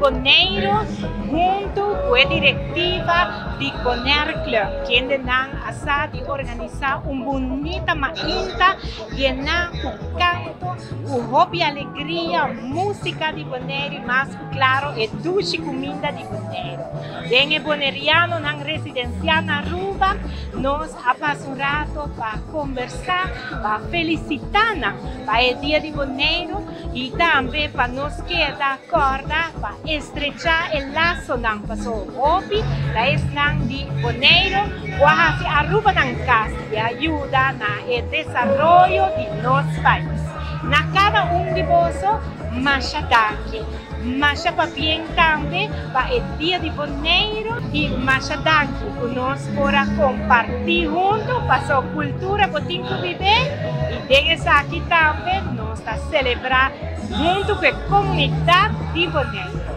Boneiru huntu ku e direktiva di Bonaire Club, kendenan a sa di organisá un bunita mainta yená ku kanto, ku hopi alegria, músika di Boneiru i mas ku klaro e dushi kuminda di Boneiru. Den e bonerianonan residensiá na Aruba, nos a pasa un rato pa kombersá, pa felisitá nan pa e Dia di Boneiru i tambe pa nos keda kòrda pa estrechá e lasonan paso hopi ta esnan di Boneiru ku a hasi Aruba nan kas i a yuda na e desaroyo di nos pais. Na kada un di boso masha danki. Masha pabien tambe pa e Dia di Boneiru i masha danki ku nos por a kompartí huntu paso kultura bo tin ku bib'é i den esaki tambe nos ta selebrá huntu ku e komunidat di Boneiru.